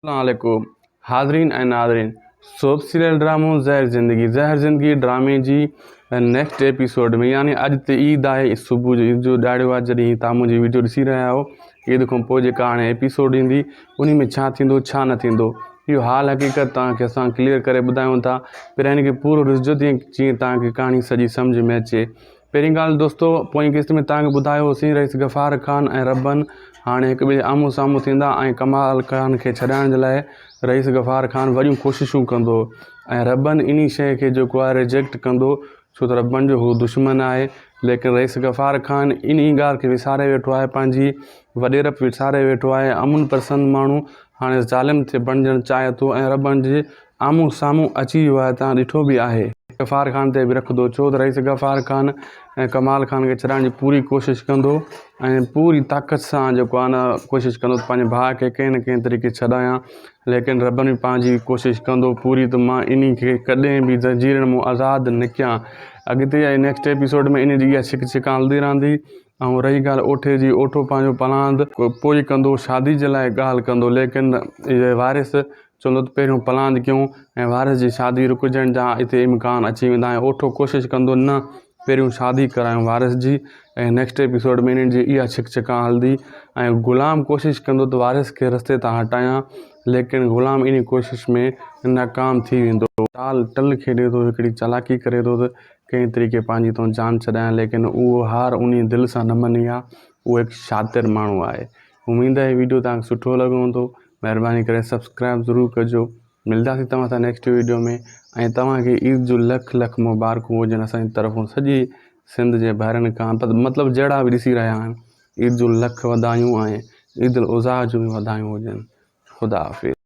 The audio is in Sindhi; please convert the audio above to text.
السلام عليڪم حاضرين ۽ ناظرين سوپ سيريل ڊرامو زهر زندگي زهر زندگي ڊرامي جي نيڪسٽ ايپيسوڊ ۾ يعني اڄ تي عيد آهي صبح جو عيد جو ڏهاڙو آهي جڏهن تان منهنجي ويڊيو ڏسي رهيا آهيو عيد کان پوء جيڪا هاڻي ايپيسوڊ ايندي انهي ۾ ڇا ٿيندو ڇا نه ٿيندو اهو حال حقيقت توهان کي اسان ڪليئر ڪري ٻڌايون ٿا پهريان هن کي پورو ڏسجو جيئن توهان کي ڪهاڻي سڄي سمجهه ۾ اچي پهرين ڳالهه دوستو پوئين قسط ۾ توهان کي ٻڌايو هوسين رئيس غفار خان ۽ ربن هاڻي هڪ ٻئي جي آمهون سامهون ٿيندا ۽ ڪمال خان کي ڇڏائڻ جي لاء رئيس غفار خان وڏيون ڪوششون ڪندو ۽ ربن انهي شيء کي جيڪو آهي ريجيڪٽ ڪندو ڇو ته ربن جو هو دشمن آهي ليڪن رئيس غفار خان انهي ڳالهه کي وساري ويٺو آهي پنهنجي وڏيرپ وساري ويٺو آهي امن پسند ماڻهو هاڻي ظالم ٿي بڻجڻ چاهي ٿو ۽ ربن جي آمهون سامهون اچي ويو آهي توهان ڏٺو به آهي. غفار خان تي به رکندو ڇو ته رئيس غفار خان ۽ ڪمال خان کي ڇڏائڻ جي پوري ڪوشش ڪندو ۽ پوري طاقت سان جيڪو آهي نه ڪوشش ڪندو ته پنهنجي ڀاء کي ڪنهن نه ڪنهن طريقي ڇڏايان ليڪن ربن به پنهنجي ڪوشش ڪندو پوري ته مان انهي کي ڪڏهن به زنجيرن مون آزاد نه ڪيان اڳتي ۽ نيڪسٽ ايپيسوڊ ۾ انهي جي اها ڇڪ ڇڪان هلندي رهندي ۽ رهي ڳالهه اوٺي جي اوٺو پنهنجو پلاند پوء ڪندو شادي جي لاء ڳالهه ڪندو ليڪن وارث چوندو ته پهريون پلاند ڪيون ۽ وارث جي شادي رڪجڻ جا اتي امڪان اچي ويندا ۽ اوٺو ڪوشش ڪندو نه پهريون شادي ڪرايون وارث جي ۽ نيڪسٽ ايپيسوڊ ۾ انهن جي اها ڇڪ ڇڪان هلندي ۽ غلام ڪوشش ڪندو ته وارث کي رستي تان هٽايان ليڪن غلام انهي ڪوشش ۾ ناڪام ٿي ويندو. ٽال ٽل کيڏي ٿو هڪڙي چالاڪي ڪري ٿو ته ڪنهن طريقي پنهنجي تون جان ڇڏايان ليڪن اهو هار انهي دل سان نه مڃي ها اهو هڪ شاطر ماڻهو آهي اميد آهي ويڊيو توهان کي سٺو لڳو هوندو مهرباني ڪري سبسڪرائب ضرور ڪجو ملداسين توهان سان نيڪسٽ ويڊيو ۾ ۽ توهان کي عيد جو لک لک مبارڪون هجن اسان جي طرفون سڄي سنڌ جي ڀائرن کان مطلب جهڙا به ڏسي رهيا آهن عيد جو لک وڌايون ۽ عيد الاضحيٰ جون به وڌايون هجن خدا حافظ.